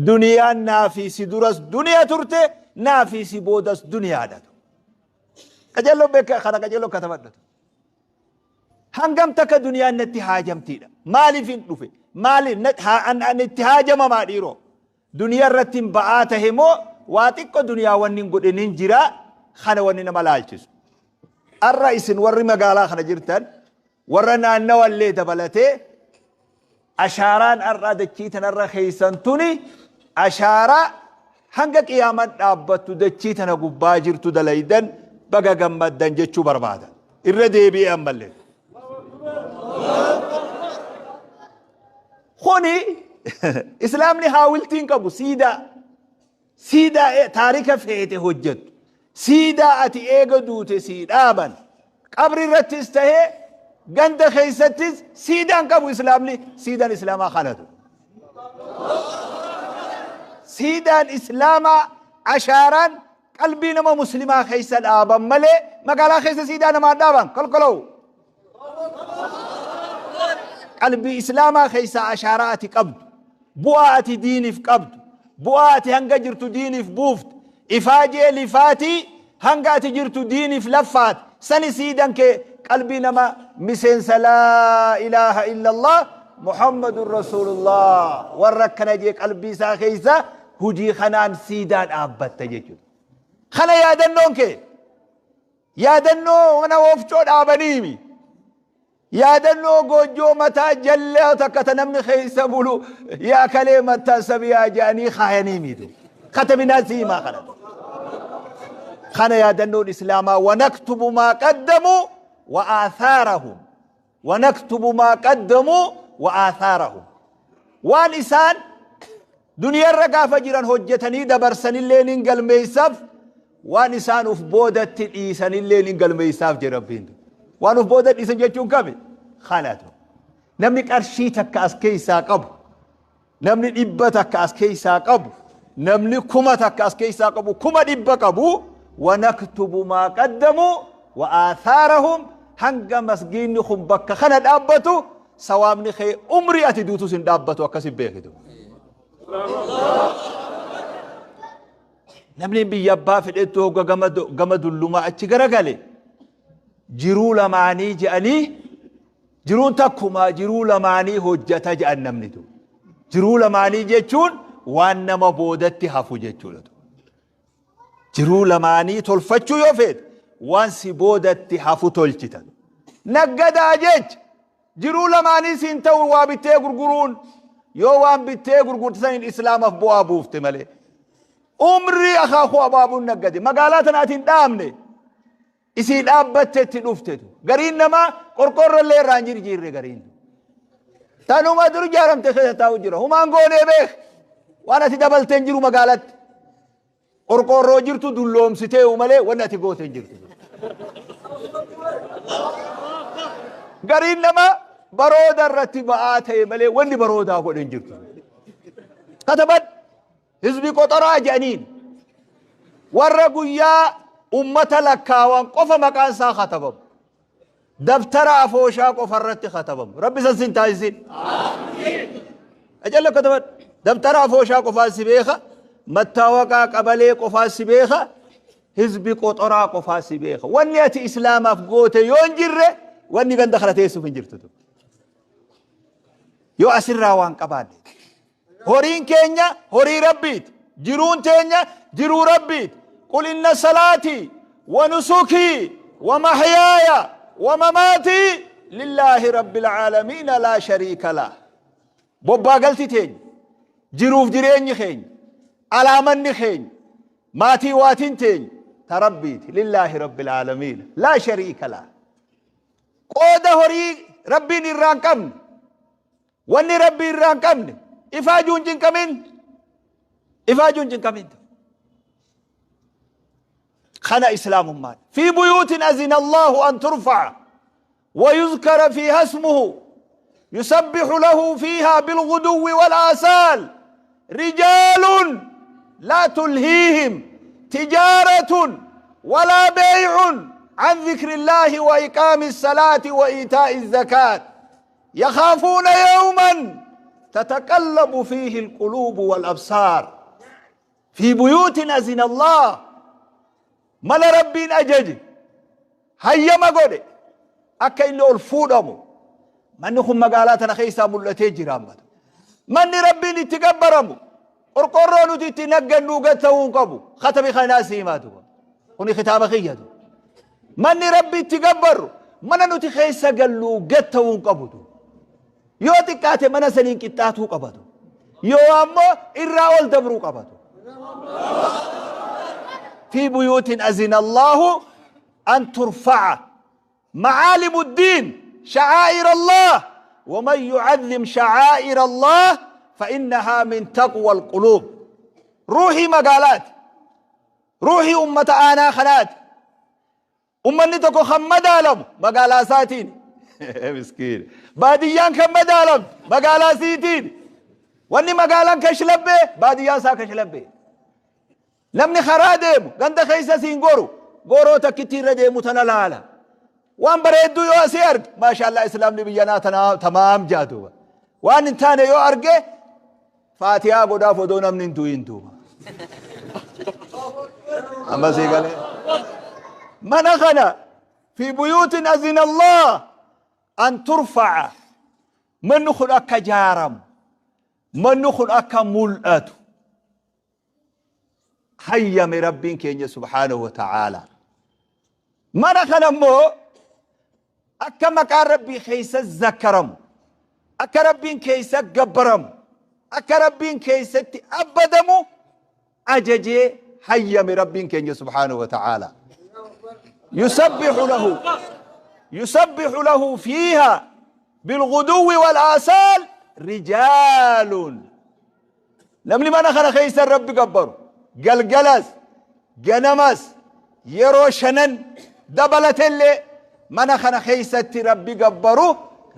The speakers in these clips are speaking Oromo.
Duniyaan naa fi si duras duniya turte, naa fi si boodas duniyaadha. Qajeelloo beeka kana qajeelloo katabadhatu. Hangam takka duniyaan natti haajamtiidha. Maaliif hin dhufe? Maaliif an itti haajamamaa dhiiroo? Duniyaa irratti hin ba'aa tahe moo waa xiqqo duniyaa wanni hin godhin hin jira kana wanni nama laalchisu. Arra isin warri magaalaa kana jirtan warra naannawa illee dabalatee ashaaraan arraa dachii tanarra keessan tuni ashaaraa hanga qiyaaman dhaabbattu dachii tana gubbaa jirtu dalaydan baga gammaddan jechuu barbaada. Irra deebi'ee ammallee. Kuni islaamni haawiltiin qabu siidaa. Siidaa taarika feete hojjettu. Siidaa ati eega duute sii dhaaban. Qabri irrattis tahee ganda keessattis siidaan qabu islaamni siidaan islaamaa kanatu. Siidaan islaamaa ashaaraan qalbii nama muslimaa keessa dhaaban malee magaalaa keessa siidaa namaa dhaaban kolkoloo. Qalbii islaamaa keessaa ashaaraa ati qabdu, bu'aa ati diiniif qabdu, bu'aa ati hanga jirtu diiniif buufte, ifaajee lifaatii hanga ati jirtu diiniif laffaate, sani siidan kee qalbii nama miseensa laa ilaaha illallah Muhammadun Rasuulullah warra akkana jee qalbii isaa keessa hujii kanaan siidaa dhaabbatta jechuudha. Kana yaadannoon kee Yaadannoo mana wofcoo dhaabaniimi. Yaadannoo goojjoo mataa jallaa takka ta namni keessa bulu yaa kalee mattaa sabiyaa jedhanii kaayaniimi. Katabinaa si himaa kana. Kana yaadannoon Islaamaa wanaktubu maa qaddamu wa aathaarahum. Wanaktubu maa qaddamuu wa aathaarahum. Waan isaan duniyarra gaafa jiran hojjetanii dabarsanillee nin galmeessaaf waan isaan uf boodatti dhiisanillee nin galmeessaaf jedhe Rabbiin. Waan uf booda dhiisan jechuun kami? Kanatu. Namni qarshii takka as keessaa qabu Namni 100 as keessaa qabu, namni 1000 as keessaa qabu, 100,000 qabu, wanaktubu maa qaddamu wa aathaarahum hanga masgiinni kun bakka kana dhaabbatu sawaabni kee umrii ati duutus hin dhaabbatu akkasi beekitu. Namni biyya abbaa fedhettu hogga gama dullumaa achi garagale jiruu lamaanii je'anii Jiruun takkumaa jiruu lamaanii hojjata jedhan namni tu. Jiruu lamaanii jechuun waan nama boodatti hafu jechuudha. Jiruu lamaanii tolfachuu yoo feete waan si boodatti hafu tolchita. Naggadaa jecha jiruu lamaanii siin ta'u waa bittee gurguruun yoo waan bittee gurgurte saniin islaamaaf bu'aa buufte malee. Umrii akaakuu abaabuun naggade magaalaa tanaatiin dhaabne. Isii dhaabbatte itti dhuftetu. Gariin namaa qorqoorro illee irraa hin jirjiirre gariin. Tanuma dur ijaaramte keessa taa'u jira. Humaan goonee beek. Waan ati dabalte hin jiru magaalatti. Qorqoorroo jirtu dulloomsitee malee wanni ati goote hin jirtu. Gariin namaa barooda irratti ba'aa ta'e malee wanni baroodaa godhe hin jirtu. Katabadhu. Hizbi qoxoraa jedhaniin. Warra guyyaa ummata lakkaawan qofa maqaan isaa katabamu. Dabtara afooshaa qofa irratti katabamu. Rabbi san sin taasisin. Ajalla katabadhu. Dabtara afooshaa qofaan si beeka. Mattaawaqaa qabalee qofaan si beeka. Hizbi qoxoraa qofaa si beeka. Wanni ati islaamaaf goote yoo hin jirre wanni ganda kana teessuuf hin jirtu. Yoo asirraa waan qabaanne. Horiin keenya horii Rabbiiti. Jiruun teenya jiruu Rabbiiti. Qul inna salaatii wa nusukii wa mahyaaya wa mamaatii lillaahi rabbil aalamiina laa shariika lah. Bobbaa galti teenya, jiruuf jireenyi keenya, alaamanni keenya, maatii waatiin teenya ta Rabbiiti. Lillaahi rabbil aalamiina laa shariika lah. Qooda horii Rabbiin irraa hin qabne Wanni Rabbi irraa hin qabne ifaajuu hin cinqamin. Ifaajuu hin cinqamin. Kana islaamummaan. Fi buyuutin azina Allahu an turfa'a wa yuzkara fiiha ismuhu yusabbihu lahu fiiha bilguduwwi wal aasaal rijaalun laa tulhiihim tijaaratun walaa beey'un an dhikri Illaahi wa iqaami salaati wa iitaa'i zakaat. Yakhaafuuna yawman Tataqallabu fiihi alquluubu wal absaar. Fi buyuutin azina Allah. Mana Rabbiin ajaje, hayyama godhe, akka inni ol fuudhamu. Manni kun magaalaa tana keessaa mul'atee jira ammata. Manni Rabbiin itti gabbaramu qorqorroo nuti itti naggannuu gad ta'uu hin qabu. Katabi kanaa si himaa duuba. Kuni kitaaba kiyyatu. Manni Rabbi itti gabbarru mana nuti keessa galluu gad ta'uu hin qabu. Yoo xiqqaate mana saniin qixxaatuu qabatu. Yoo ammoo irraa ol dabruu qabatu. Fi buyuutin azina Allahu an turfa'a macaalimu ddiin sha'aa'ir Allah waman yu'azzim sha'aa'ir Allah fa'innahaa min taqwa alquluub. Ruuhii magaalaati. Ruuhii ummata aanaa kanaati. Ummanni tokko kan madaalamu magaalaa isaatiin. Miskiin. Baadiyyaan kan madaalamtu magaalaa isiitiin. Wanni magaalaan kashlabbee baadiyyaan isaa kashlabbee. Namni karaa deemu ganda keessa siin goru goroo takkitti irra deemu tana laala. Waan bareedduu yoo asii arge maashaallah islaamni biyyanaa tana tamaam jaa duuba. Waan hin taane yoo arge Faatihaa godhaaf odoo namni hin du'in duuba. Amma sii galee. Mana kana fi buyuutin azina Allah an turfa'a. Manni kun akka jaaramu. Manni kun akka mul'atu. Hayyame Rabbiin keenya subhaanahu wa ta'ala. Mana kana immoo akka maqaan Rabbii keessa zakkaramu, akka Rabbiin keessa gabbaramu, akka Rabbiin keessatti abbadamu ajajee hayyame Rabbiin keenya subhaanahu wa ta'ala. Yusabbihu lahu yusabbihu lahu fiiha bilghuduwwi wal aasaal rijaalun. Namni mana kana keessa Rabbi gabbaru galgalas ganamas yeroo shanan dabalatellee mana kana keessatti Rabbi gabbaru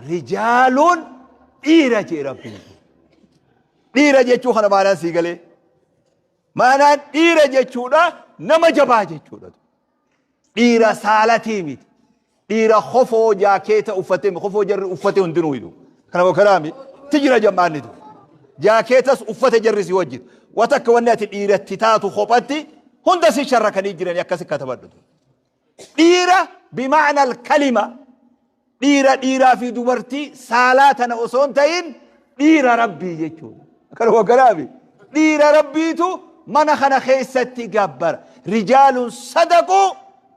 rijaaluun dhiira jee Rabbiin. Dhiira jechuu kana maanaan sii galee. Maanaan dhiira jechuudha nama jabaa jechuudha. Dhiira saalatii miti. Dhiira kofoo jaakeeta uffatee kofoo jarri uffate hundinuu hidhu. Kana wakalaami ti jira jammaanni tu. Jaakeetas uffate jarri si wajjin. Watakka wanni ati dhiiratti taatu kophatti hunda si sharrakanii jiranii akkasi katabadhu. Dhiira bima'na al-kalima dhiira dhiiraa fi dubartii saalaa tana osoo hin ta'in dhiira rabbii jechuudha. Kana waggalaami. Dhiira rabbiitu mana kana keessatti gabbara. Rijaalun sadaquu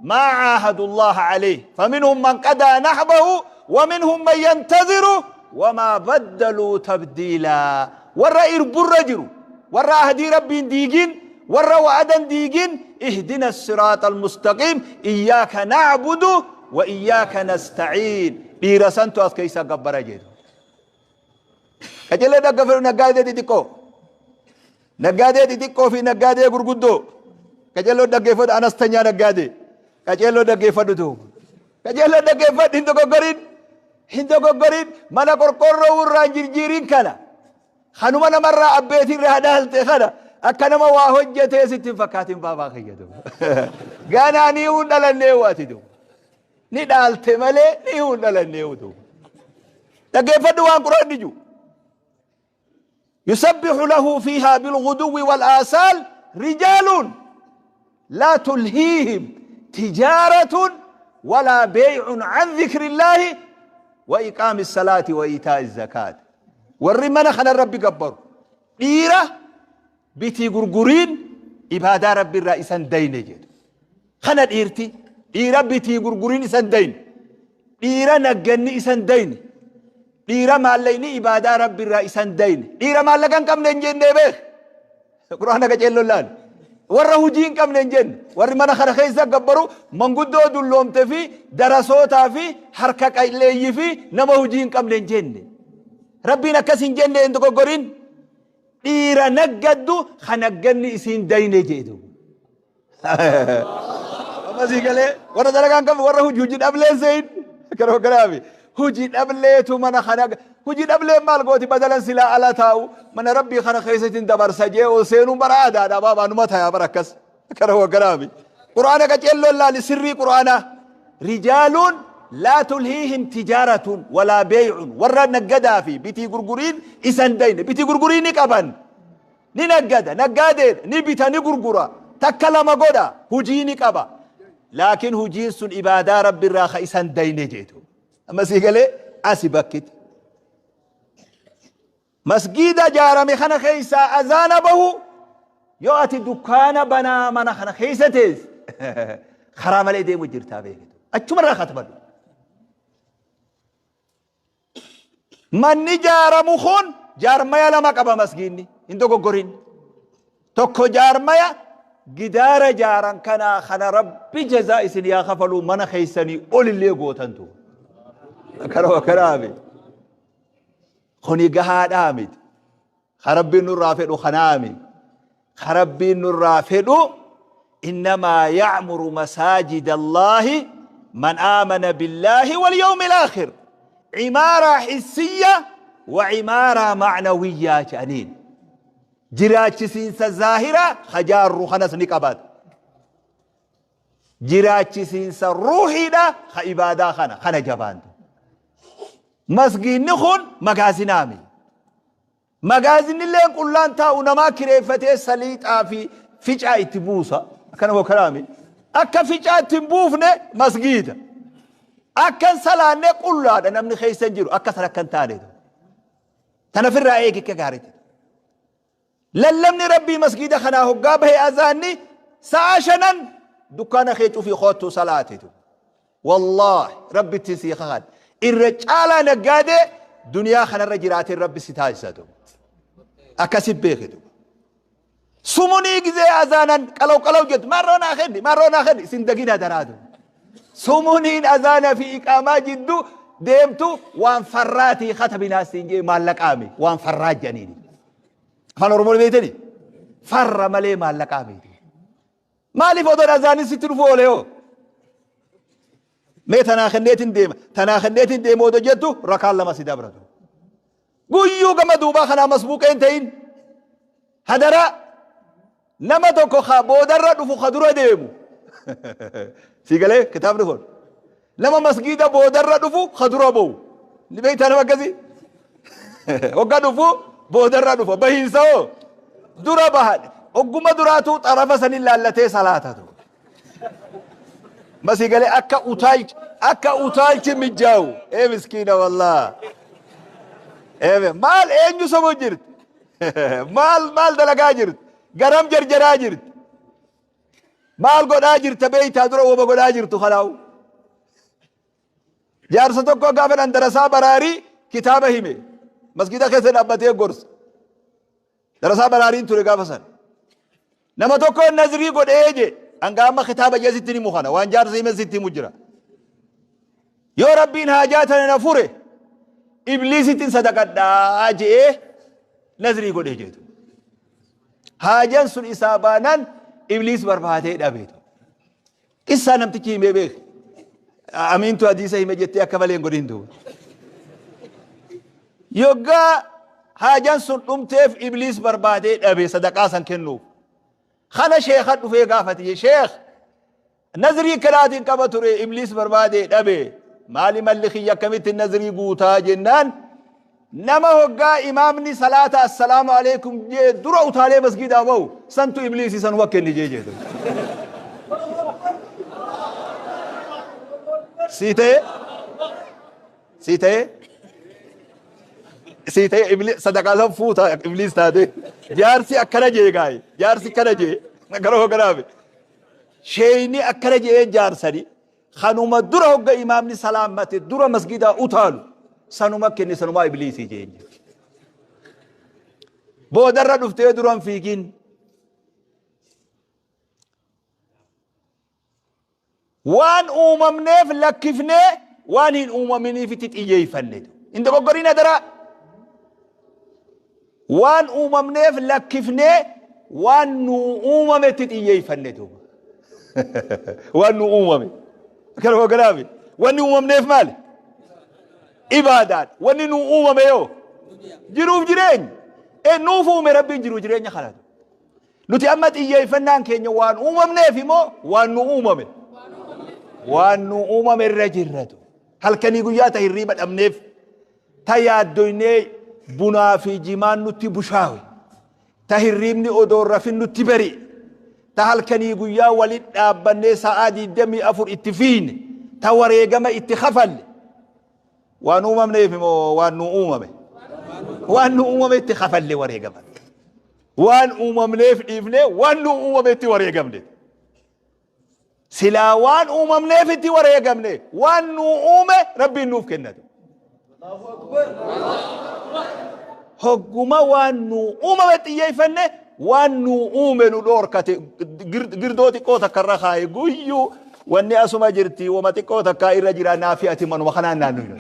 maa caahadu Allaha alayhi. Faminhum man qadaa nahbahu wa minhum man yantaziru wamaa baddaluu tabdiilaa. Warra irburra jiru, warra ahdii rabbiin diigin, warra wa'adan diigin, ihdina siraaxa almustaqiim, iyyaaka na'budu wa iyyaaka nasta'iin. Dhiira santu as keessa gabbara jedhu. Qajeelee dhaggeeffadhu naggaadee xixiqqoo. Naggaadee xixiqqoo fi naggaadee gurguddoo. Qajeeloo dhaggeeffadhu anastanyaa naggaadee. Qajeeloo dhaggeeffadhu duuba. Qajeeloo dhaggeeffadhu hin dogoggorin. Hin dogoggorin mana qorqorroo irraa hin jirjiirin kana. Kanuma namarraa abbeetii irraa dhaalte kana akka nama waa hojjetee sitti hin fakkaatin baabaa kiyya duuba. Ganaa ni hin dhalannee waati duuba. Ni dhaalte malee ni hin dhalannee duuba. Dhaggeeffadhu waan quraanni jiru. Yusabbihu lahu fiihaa bilghuduwwi wal aasaal rijaaluun laa tulhiihim tijaaratun walaa beey'un an dhikrillaahi wa iqaami salaati wa iitaa'i zakaat. Warri mana kana Rabbi gabbaru dhiira bitii gurguriin ibaadaa Rabbi irraa isan dayne jedhu. Kana dhiirti dhiira bitii gurguriin isan dayne. Dhiira nagganni isan dayne. Dhiira maallaqni ibaadaa Rabbi irraa isan dayne. Dhiira maallaqa hin qabne hin jenne beek. Qur'aana qaceelloon laal. Warra hujii hin qabne hin jenne. Warri mana kana keessa gabbaru manguddoo dulloomte fi darasootaa fi harka qalleeyyii fi nama hujii hin qabne hin jenne. Rabbiin akkas hin jenne hin dogoggorin. Dhiira naggaddu ka nagganni isiin dayne jedhu. Amma sii galee warra dalagaa hin qabne warra hojii hojii dhablee seeyin kana kanaafi hojii dhableetu mana kana hojii dhableen maal gooti badalan silaa ala taa'u mana rabbii kana keessatti hin dabarsa jee ol seenuun bara aadaadha baabaa numa tayaa bara akkas kana kanaafi quraana qaceelloon laali sirrii quraanaa rijaaluun Laa tulhiihim tijaaratun walaa beey'un, warra naggadaa fi bitii gurguriin isan dayne. Bitii gurgurii ni qaban, ni naggada, naggaadeedha, ni bita, ni gurgura, takka lama godha, hujii ni qaba, laakiin hujiin sun ibaadaa Rabbi irraa ka isan dayne jeetu. Amma sii galee? Asi bakkiti masgiida jaarame kana keessaa azaana bahu, yoo ati dukkaana banaa mana kana keessa teesse, karaa malee deemu jirtaa beekitu, achumarraa katabadhu. Manni jaaramu kun jaarmaya lama qaba. Masgiinni hin dogoggorin. Tokko jaarmaya gidaara jaaran kanaa kana, Rabbi jazaa isin yaa kafaluu, mana keessanii olillee gootantu akkana akkanaami. Kuni gahaadhaa miti. Ka Rabbiin nurraa fedhu kanaami. Ka Rabbiin nurraa fedhu innamaa ya'muru masaajida Allaahi man aamana billaahi wal yawmil aakhir. Cimaaraa hissiyya wa cimaaraa ma'nawiyyaa jedhaniin. Jiraachisiinsa zaahiraa ka jaarru kanas ni qabaata. Jiraachisiinsa ruuhiidha ka ibaadaa kana kana jabaantu. Masgiinni kun magaazinaami. Magaazinillee qullaan taa'u, namaa kireeffatee saliixaa fi ficaa itti buusa. Akkana moo kanaami? Akka ficaa itti hin buufne masgiida. Akka hin salaanne qullaadha, namni keessa hin jiru. Akka san akka hin taane. Tana ofirraa eegi akka gaariitti. Lallabni Rabbii masgiida kanaa hoggaa bahe, azaanni sa'a shanan, dukkaana kee cufii koottuu salaatitu. Wallaahi Rabbitti sii kakadha. Irra caalaa naggaadee duniyaa kanarra jiraateen Rabbi si taasisatu. Akkasi beekitu. Sumunii gizee azaanan qalaw qalaw jettu, marroo naa kenni, marroo naa kenni, isin dagina daraatu. Sumuniin azaana fi iqaamaa jiddu deemtu waan farraatii katabinaa siin jee, maallaqaami waan farraa jedhaniini. Afaan Oromoo beektani? Farra malee maallaqaa miti. Maaliif odoon azaanin sitti dhufu oole hoo? Mee tanaa kenneetiin deema, tanaa kenneetiin deema odoo jettu rakaan lama si dabratu. Guyyuu gama duubaa kanaa masbuuqee hin ta'in. Hadaraa nama tokko ka boodarra dhufu ka dura deemu. Si galee kitaabni kun? Nama masgiida boodarra dhufu ka dura ba'u. Ni beektaa nama akkasii? Hogga dhufu boodarra dhufa. Bahiinsa hoo? Dura baha. Hogguma duraatu xarafa sanin laallatee salaatatu. Masii galee? Akka utaalchi, akka utaalchi mijjaawu. Ee miskiina wallaa. Ee maal, eenyu sobu jirti? Maal maal dalagaa jirti? Garam jarjaraa jirti? Maal godhaa jirta beeytaa dura wama godhaa jirtu kanaawu. Jaarsa tokko gaafa dhan darasaa baraarii kitaaba hime. Masgiida keessa dhaabbatee gorsa. Darasaa baraariin ture gaafa san. Nama tokko nazrii godhee je, hanga amma kitaaba jee sitti himu kana waan jaarsa hime sitti himu jira. Yoo Rabbiin haajaa tana na fure, ibliisittiin sadaqadhaa je'ee nazrii godhee jeetu. Haajan sun isaa baanaan ibliis barbaadee dhabeetu. Qissaa namtichi himee beeke. Amiintu hadiisa hime jettee akka malee hin godhin duuba. Yoggaa haajan sun dhumteef ibliis barbaadee dhabe sadaqaa san kennuuf. Kana sheekha dhufee gaafate, sheekh, nazrii kanaatiin qaba ture, ibliis barbaadee dhabe, maali malli kiyya, akkamitti nazrii guutaa jennaan, nama hoggaa imaamni salaata assalaamu alaikum jee dura utaalee masgiidaa bahu santu ibliisi, sanuma kenni jee jedhu. Sii ta'e, sii ta'e, sii ta'e, ibli sadaqaa san fuuta ibliis taate. Jaarsi akkana jee gaayi, jaarsi akkana jee gara hogganaafi sheeyni akkana jee, jaarsani kanuma dura hogga imaamni salaammate dura masgidaa utaalu sanuma kenne, sanumaa ibliisii jeen. Boodarra dhuftee duran fiigin. Waan uumamneef lakkifnee waan hin uumaminiifitti xiyyeeffanne. Hin dogoggorin adaraa. Waan uumamneef lakkifnee waan nu uumametti xiyyeeffanne duuba. Waan nu uumame. Akkana hogganaafi. Wanni uumamneef maali? Ibaadaadha. Wanni nu uumame yoo? Jiruuf jireenya. E nuuf uume Rabbiin jiruuf jireenya kana. Nuti amma xiyyeeffannaan keenya waan uumamneef immoo waan nu uumame? Waan nu uumame irra jirratu. Halkanii guyyaa ta hirriiba dhabneef, ta yaaddoynee bunaa fi jimaan nutti bushaawe, ta hirriibni odoo hin rafin nutti bari'e, ta halkanii guyyaa walit dhaabbannee sa'aa 24 itti fiiyne, ta wareegama itti kafalle, waan uumamneef moo waan nu uumame? Waan nu uumame itti kafalle wareegama. Waan uumamneef dhiifnee waan nu uumame itti wareegamne. Silaa waan uumamneef itti wareegamne waan nu uume Rabbiin nuuf kennate. Hogguma waan nu uumame xiyyeeffanne waan nu uume nu dhoorkate girdoo xiqqoo takka irra kaaye guyyuu wanni asuma jirti wama xiqqoo takkaa irra jira naafi ati manuma kanaan naannoo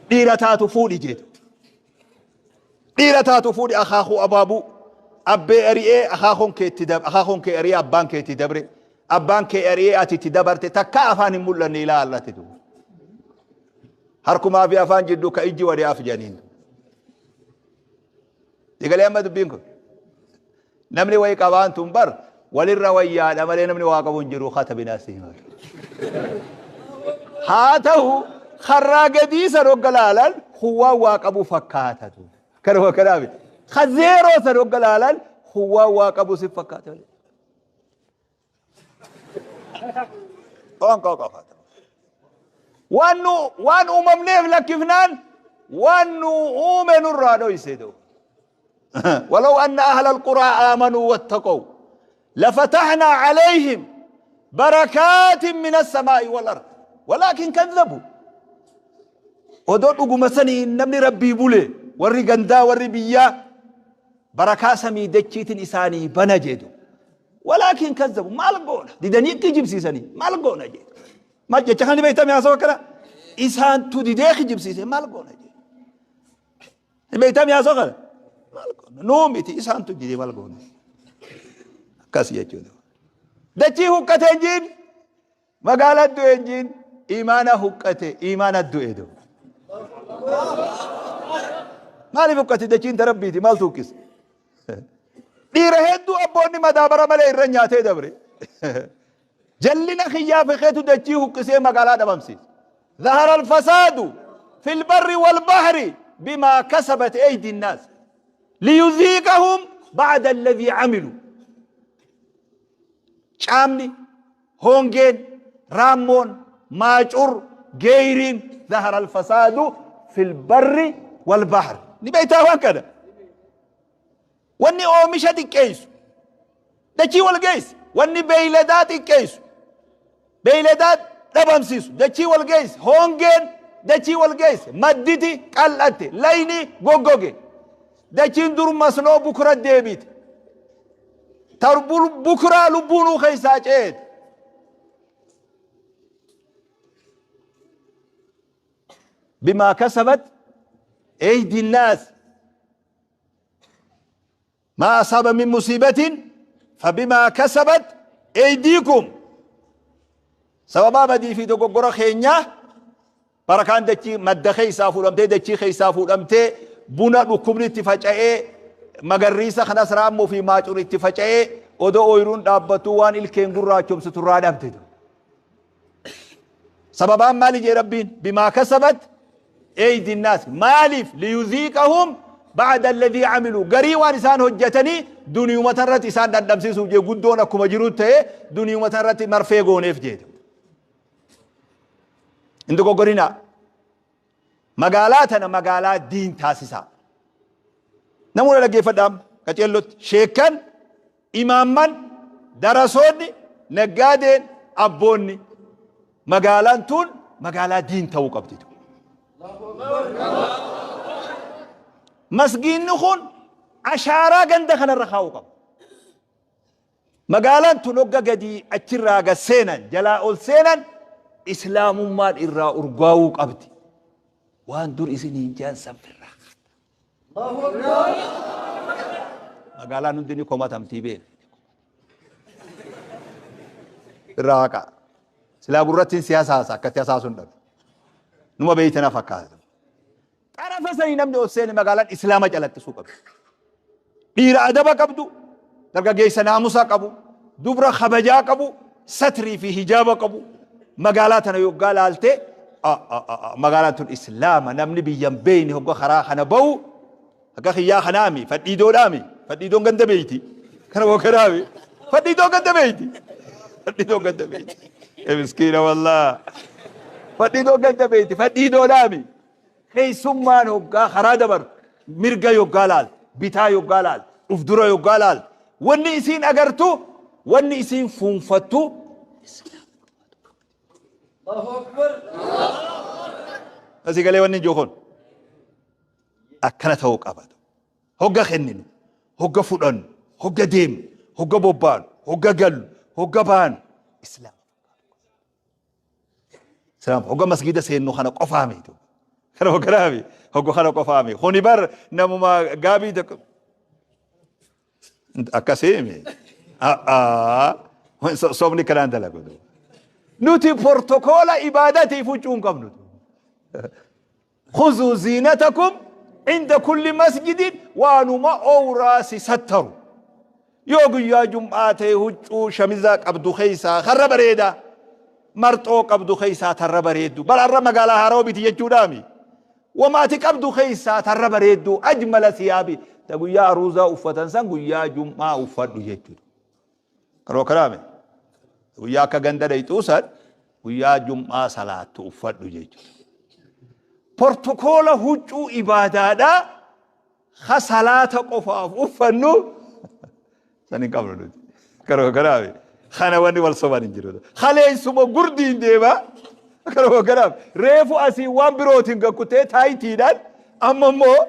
dhiira taatu fuudhi jeetu. Dhiira taatu fuudhi akaakuu abaabuu abbee ari'ee akaakoon kee itti dab akaakoon kee ari'ee abbaan kee itti dabre abbaan kee ari'ee ati itti dabarte takkaa afaan hin mul'anne ilaa allatti duuba. Harkumaa fi afaan jidduu ka ijji wadi af jedhaniin. Digalee amma dubbiin kun. Namni wayi qabaan tun bar walirra wayyaadha malee namni waa qabu hin jiru katabinaa si hima. Haa ta'u karraa gadii san hogga laalan huwwaan waa qabu fakkaatatu. Kanuma kanaaf ka zeeroo san hogga laalan huwwaan waa qabu si fakkaata. Waan qabu qabaata. Waan nu waan uumamneef lakkifnaan waan nu uume nurraa dhoyse duuba. ولو أن أهل القرى آمنوا واتقوا لفتحنا عليهم بركات من السماء والأرض ولكن كذبوا odoo dhuguma sanii namni rabbii bule warri gandaa warri biyyaa barakaa samii dachiitin isaanii bana jedhu walaakin kazzabu maal goona didanii kijibsiisanii maal goona jedhu maal jecha kana beektame haasawa akkana isaantu didee kijibsiise maal goona jedhu Beektaa haasoo kana? Maal goona? Nuu miti isaantu jide maal goona? Akkas jechuudha. Dachii huqqate hin jiin magaalaa du'e hin jiin imaana huqqate imaana du'e du'e. Maaliif huqqate dachiin ta rabbiiti maaltu huqqise? Dhiira hedduu abboonni madaabara malee irra nyaatee dabre. Jallina kiyyaa fi keetu dachii huqqisee magaalaa dhabamsiise. Zahara alfasaadu fil barri wal bahri bimaa kasabat eydi nnaas liyuziiqahum ba'da alladhii amilu. Caamni, hongeen, raammoon, maacur, geeyriin zahara alfasaadu fil barri wal bahri. Ni beektaa waan kana? Wanni oomisha xiqqeessu dachii wal geessi. Wanni beeyladaa xiqqeessu beeyladaa dhabamsiisu dachii wal geessi. Hongeen dachii wal geessi. Madditi qal'atte. Layni goggoge. Dachiin dur masnoo bukura deebite. Tar bukuraa lubbuunuu keessaa ceete. Bimaa kasabat eydi naas. Maa asaaba min musiibatin fabimaa kasabat eydiikum. Sababaa badii fi dogoggora keenyaa barakaan dachii madda keessaa fuudhamtee dachii keessaa fuudhamtee buna dhukkubni itti faca'ee magarriisa kanas raammoo fi maacur itti faca'ee odoo ooyiruun dhaabbattuu waan ilkeen gurraachomsitu irraa dhabde. Sababaan maali jee Rabbiin? Bimaa kasabat eydi naas. Maaliif? Liyuziiqahum ba'da alladhii amiluu. Garii waan isaan hojjetanii duniyuma irratti isaan dhandhamsiisuuf jee guddoon akkuma jiru ta'e duniyuma irratti marfee gooneef jeete. Hin dogoggorinaa. Magaalaa tana magaalaa diin taasisaa. Namoota dhaggeeffadhaa amma qaceellotti. Sheekkan, imaamman, darasoonni, naggaadeen, abboonni. Magaalaan tun magaalaa diin ta'uu qabdi. Masgiinni kun ashaaraa ganda kanarra kaa'uu qaba. Magaalaan tun hogga gadii achirraa gad seenan jalaa ol seenan islaamummaan irraa urgaa'uu qabdi. Waan dur isiniin jaan san firraa. Magaalaan hundi ni komatamtii beek. Irraa haqaa. Silaa gurrattiin siyaasa haasa akkatti hasaasuun dhabe. Numa beeytana fakkaata. Xarafa sanii namni ol seene magaalaan islaama calaqqisuu qabdi. Dhiira adaba qabdu, dargaggeessa naamusa qabu, dubra kabajaa qabu, satrii fi hijaaba qabu. Magaalaa tana yoggaa laalte Magaalaan tun Islaama, namni biyyan beeyne hogga karaa kana bahu akka kiyyaa kanaami, fadhiidoodhaami. Fadhiidoon ganda beeyti. Kana hoo kanaami, fadhiidoon ganda beeyti, fadhiidoon ganda beeyti. Miskiina wallaa, fadhiidoon ganda beeyti, fadhiidoodhaami. Keessummaan hoggaa karaa dabartu mirga yoggaa laal, bitaa yoggaa laal, uf dura yoggaa laal, wanni isiin agartu, wanni isiin fuunfattu. Asii galee wanni ijoo kun akkana ta'uu qabatu. Hogga kenninu, hogga fudhannu, hogga deemnu, hogga bobbaanu, hogga gallu, hogga baanu Islaama. Islaama hogga masgiida seennu kana qofaa miti. Kana hogganaa hogga kana qofaa miti. Kuni bar namuma gaabii tokko akkasii mi? Sobni kanaan dalagu. Nuti portokoola ibaadatiif huccuu hin qabnu. Khuzuu ziinatakum inda kulli masjidin, waanuma owraa si sattaru. Yoo guyyaa jum'aa ta'e huccuu shamizaa qabdu keessaa karra bareedaa. Marxoo qabdu keessaa tarra bareeddu. Bara har'a magaalaa haarawa biti jechuudhaami. Wama ati qabdu keessaa tarra bareeddu, ajmala siyaabi. Ta guyyaa aruuzaa uffatan san guyyaa jum'aa uffadhu jechuudha. Karoo karaame. Guyyaa akka ganda dhayxuu san guyyaa jum'aa salaattu uffadhu jechuudha. Portokoola huccuu ibaadaadhaa ka salaata qofaaf uffannu san hin qabnu nuti. Karoo karaame. Kana wanni wal soban hin jiru. Kaleessuma gurdiin deema. Karoo karaame. Reefu asii waan birootiin gakkutee taayitiidhaan amma immoo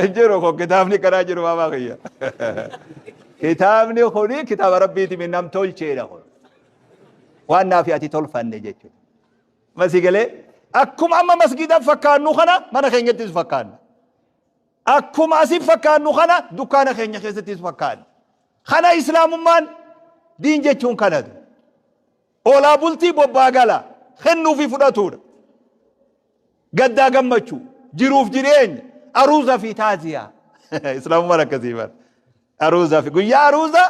hin jiru kun, kitaabni kanaa jiru maamaa kiyya. Kitaabni kuni kitaaba rabbiiti, mi nam tolcheedha kun. Waan naafi ati tolfanne jechuudha. Masii galee akkuma amma masgiida fakkaannu kana mana keenyattis fakkaanna. Akkuma asin fakkaannu kana dukkaana keenya keessattis fakkaanna. Kana islaamummaan diin jechuun kanatu. Oolaa bultii, bobbaa gala, kennuu fi fudhatuudha. Gaddaa gammachuu, jiruuf jireenya, aruuza fi taaziyaa. Islaamummaan akkasii bara. Aruuza fi guyyaa aruuza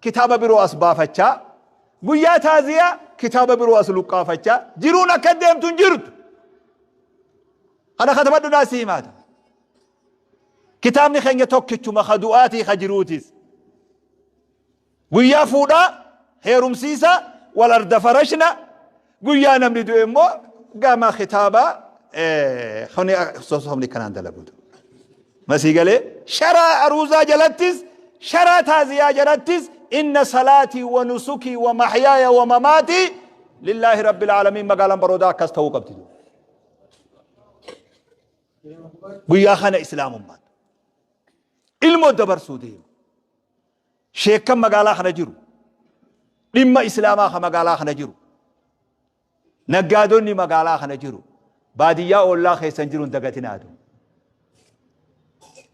kitaaba biroo as baafachaa, guyyaa taaziyaa kitaaba biroo as luqqaafachaa, jiruun akka deemtu hin jirtu. Kana katabadhu naa si himaata. Kitaabni keenya tokkichuma, ka du'aatii ka jiruutis. Guyyaa fuudhaa, heerumsiisa, wal arda farashna, guyyaa namni du'e immoo gama kitaabaa kuni sossobni kanaan dalaguutu. Masii galee sharaa aruuzaa jalattis, sharaa taaziyaa jalattis, inna salaatii wa nusukii wa mahyaaya wa mamaatii lillaahi rabbil aalamiin. Magaalaan Baroodaa akkas ta'uu qabdi. Guyyaa kana islaamummaan ilmoo dabarsuu deema. Sheekkan magaalaa kana jiru, dhimma islaamaa ka magaalaa kana jiru, naggaadonni magaalaa kana jiru, baadiyyaa ollaa keessan jiru hin dagatinaatu.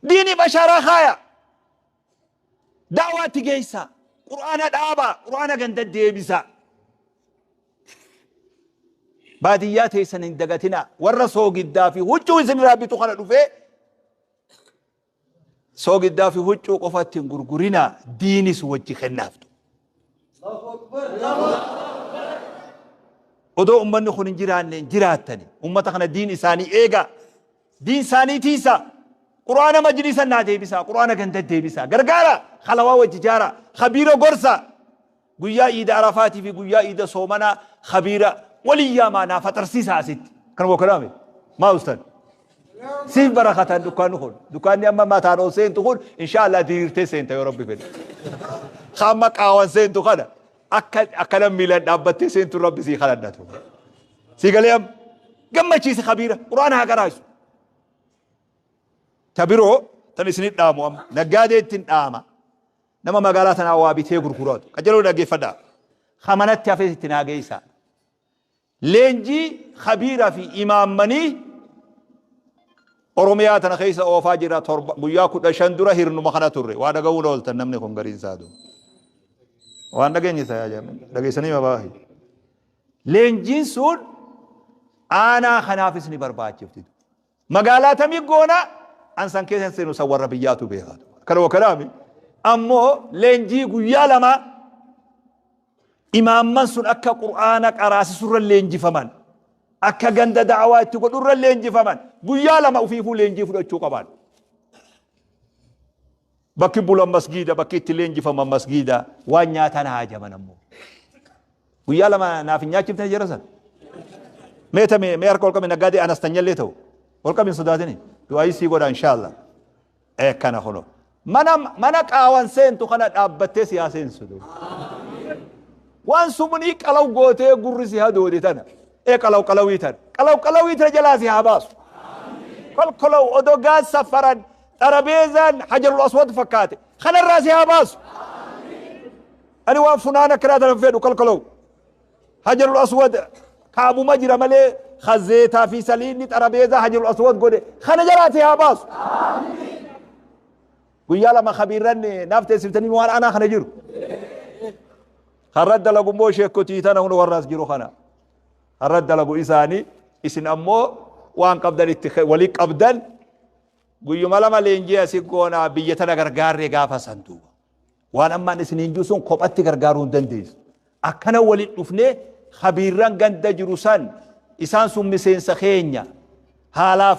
Diini bashaaraa kaaya. Da'waatti geessaa. Qur'aana dhaabaa. Qur'aana ganda deebisaa. Baadiyyaa teessan hin dagatinaa. Warra soogiddaa fi huccuu isinirraa bitu kana dhufee soogiddaa fi huccuu qofatti hin gurgurinaa, diinis wajji kennaaftu. Odoo ummanni kun hin jiraanne hin jiraattani. Ummata kana diin isaanii eegaa. Diin isaanii tiisaa. Qur'aana majlisa naa deebisaa. Qur'aana ganda deebisaa. Gargaara. Halawaa wajji jaaraa. Khabiira gorsaa. Guyyaa iida Arafaatii fi guyyaa iida soomanaa khabiira walii yaamaa naa faxarsiisaa asitti. Kan wakalaame. Maa ustan? Siif barakatan dukkaanni kun. Dukkaanni amma mataan ol seentu kun inshaallah diriirtee seenta yoo rabbi fedhe. Amma qaawan seentu kana akka akkana miilan dhaabbattee seentu rabbi sii kadhadhatu. Sii galee amma gammachiisi khabiira quraana haa qaraasu. Ta biroo tan isinit dhaamu amma naggaadee ittiin dhaama. Nama magaalaa tanaa waa bitee gurguratu. Qajeeloo dhaggeeffadhaa. Kamanatti hafes itti naa geessaa. Leenjii khabiira fi imaammanii Oromiyaa tana keessa oofaa jira, torba guyyaa 15 dura hirnuma kana turre. Waa dhaga'uun ooltan, namni kun gariin isaa du. Waan dhageenye isaa yaa jaamee dhageessanii mabaahi. Leenjiin sun aanaa kanaafis ni barbaachifti. Magaalaa tamii goona, an san keessa seenu, san warra biyyaatu beeka. Kana wakalaami. Ammoo leenjii guyyaa 2 Imaamman sun akka Qur'aana qaraasisurra leenjifaman. Akka ganda da'awaa itti godhurra leenjifaman. Guyyaa 2 ufiifuu leenjii fudhachuu qaban. Bakki bulan masgiida, bakki itti leenjifaman masgiida, waan nyaatan haajaman ammoo. Guyyaa 2 naaf hin nyaachifne jara san. Mee tame mee harka ol qabi naggaadee anastanyallee ta'u. Ol qabi hin sodaatini. Du'aayii sii godha inshaallah. Ee kana kuno. Mana mana qaawan seentu kana dhaabbattee si haa seensu. Waan sumunii qalaw gootee gurri si hadoode tana. Ee qalaw qalawii tana. Qalaw qalawii tana jalaa si haa baasu. Kolkolaw odogaan safaran xarabeezaan hajarul aswad fakkaate. Kanarraa si haa baasu. Ani waan funaan akkanaa tana fedhu kolkolaw. Hajarul aswad kaabuma jira malee kazeetaa fi saliinni xarabeezaa hajarul aswad godhe kana jalaa si haa baasu. Guyyaa 2 kabiirran naaf teessiftanii waan anaa kana jiru. Karra dalagu immoo sheekotii tana hunda warra as jiru kana. Karra dalagu isaanii isin ammoo waan qabdan itti walii qabdan guyyuma 2 leenjii asii goonaa biyya tana gargaarree gaafa san duuba. Waan ammaan isiniin jiru sun kophatti gargaaruu hin dandeessu. Akkana waliin dhufnee kabiirran ganda jiru san isaan sun miseensa keenya haalaa.